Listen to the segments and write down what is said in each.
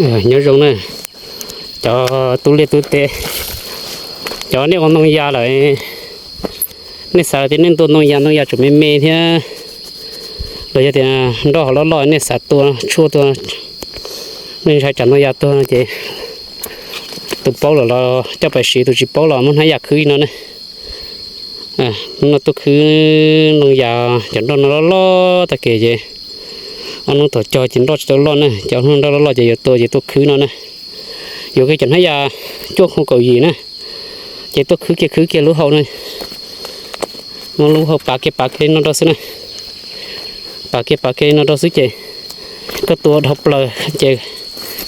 Nyob zoo na, cov tub liaj tub teb, cov nej ua ntoo yas lawm, nej xav tias nej ntua ntoo yas, ntoo yas tseem me me thiab, los yog tias nroj hauv loj loj nej xav tua tshuaj tua, nej ntshai tsam ntoo yas tuag no ces tus paub lawm los coj pais siv, tus tsis paub los muab hnab yas khwb li no ne. Hnub no tuaj khwb ntoo yas, cov nroj no loj loj tag kev ces ob hnub thaum cog ces nroj tsis tau loj na, ces ob hnub nroj loj loj ces yuav tua ces tuaj khwb no na. Yuav kiag cov hnab yas cuaj hu kaum yim na, ces tuaj khwb kiag khwb kiag lub hau na, muab lub hau pav kiag pav kiag li no rau xwb na, pav kiag pav kiag li no rau xwb ces koj tua dhau plaws ces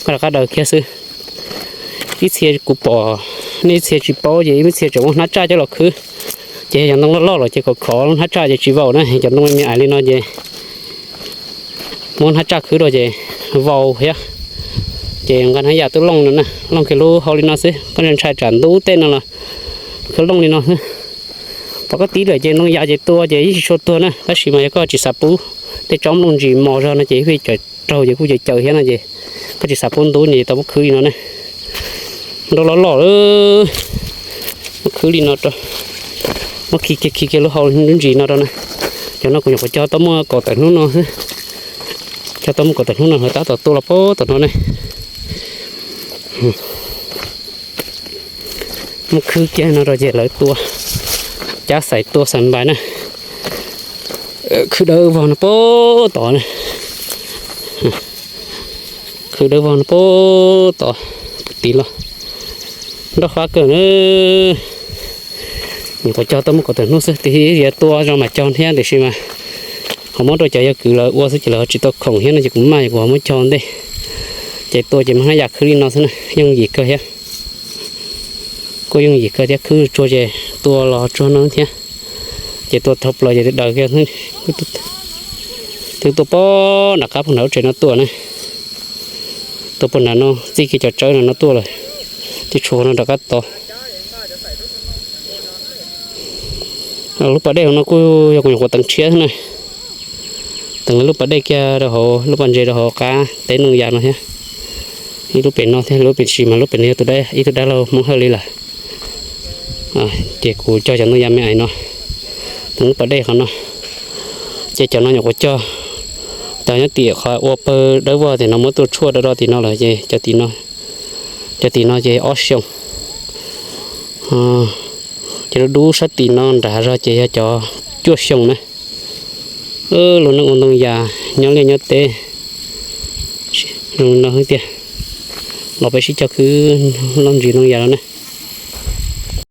koj rov qab daws kiag xwb. Ib txhia kuv pom, nej ib txhia tsis paub ces ib txhia tseem muab hnab tsaj coj los khwb, ces yog cov ntoo loj loj los ces khov khov hnab tsaj ces tsis vau na, cov ntoo me me ais li no ces muab hnab tsaj khwb rau ces vau thiab. Ces nqa hnab yas tuaj looj no na, looj kiag lub hau li no xwb, koj ntshai tsam ntub tej no los khwb looj li no xwb. Thaum koj tib lawm ces ntoo yas ces tua ces yeej tsis tshua tuag na, tab sis mas yog koj tsis xav pub tej tsob nplooj ntsis mos zog no ces ib pliag raug ces kuj caws caws thiab no ces koj tsis xav pub ntub ces tau muab khwb li no ne. Nroj loj loj, muab khwb li no rau, muab khi kiag khi kiag lub hau lub ntsis no rau na. Cov no kuv nyuam qhuav cog tau muaj kaum tawm hnub no xwb, cog tau muaj kaum tawm hnub no lawv tab tom tuaj los pab tom no ne. Muab khwb kiag no rau ces lawv tua, cab xais tua xais npais na. Khwb dawb vog no pab tom na, khwb dawb vog no pab tom, tiv los nroj fab kawg na. Nyuam qhuav cog tau muaj kaum tawm hnub xwb, tiam sis yuav tua zoo mas cog thiab, tiam sis mas ho muab rau cov yawg kwv lawv ua xwb ces lawv tsis tau khoom thiab no ces kuv maj ces kuv ho muab cog ntej. Ces tua ces muab hnab yas khwb li no xwb na, yooj yim kawg thiab. Kuj yooj yim kawg thiab, khwb tsuag ces tua los tsuag no thiab. Ces tua dhau plaws ces daws kiag, twb tuaj pab nram qab puag nram lub tsev no tuaj na. Tuaj puag nram no txij kiag cov tsawb no no tuaj lawm, twb tshuav no rov qab tod. Lub pas dej no kuj yog kuv nyuam qhuav teev tshiab xwb na. Teev lub pas dej kiag rau hauv, lub pas ntses rau hauv qab teb ntoo yas no thiab. Ib lub pem no thiab, lub pem tsis mas lub pem no yog tus dab, ib tug dab laug Hmoob Hawj li lawm. Ces kuv cog cov ntoo yas me ais no, teev lub pas dej qhov no. Ces cov no nyuam qhuav cog, cov nyob tim qhov ua pawg dawb vog tim no muab tua tshuaj rau rau tim no lawm ces cov tim no, cov tim no ces ob xyoos. Ces lub dub sab tim no nram zog ces yog cov cuaj xyoos na. Lub neej ua ntoo yas nyob liaj nyob teb zoo li no xwb tiag. Los peb sib cog khwb loj ntsis ntoo yas no na.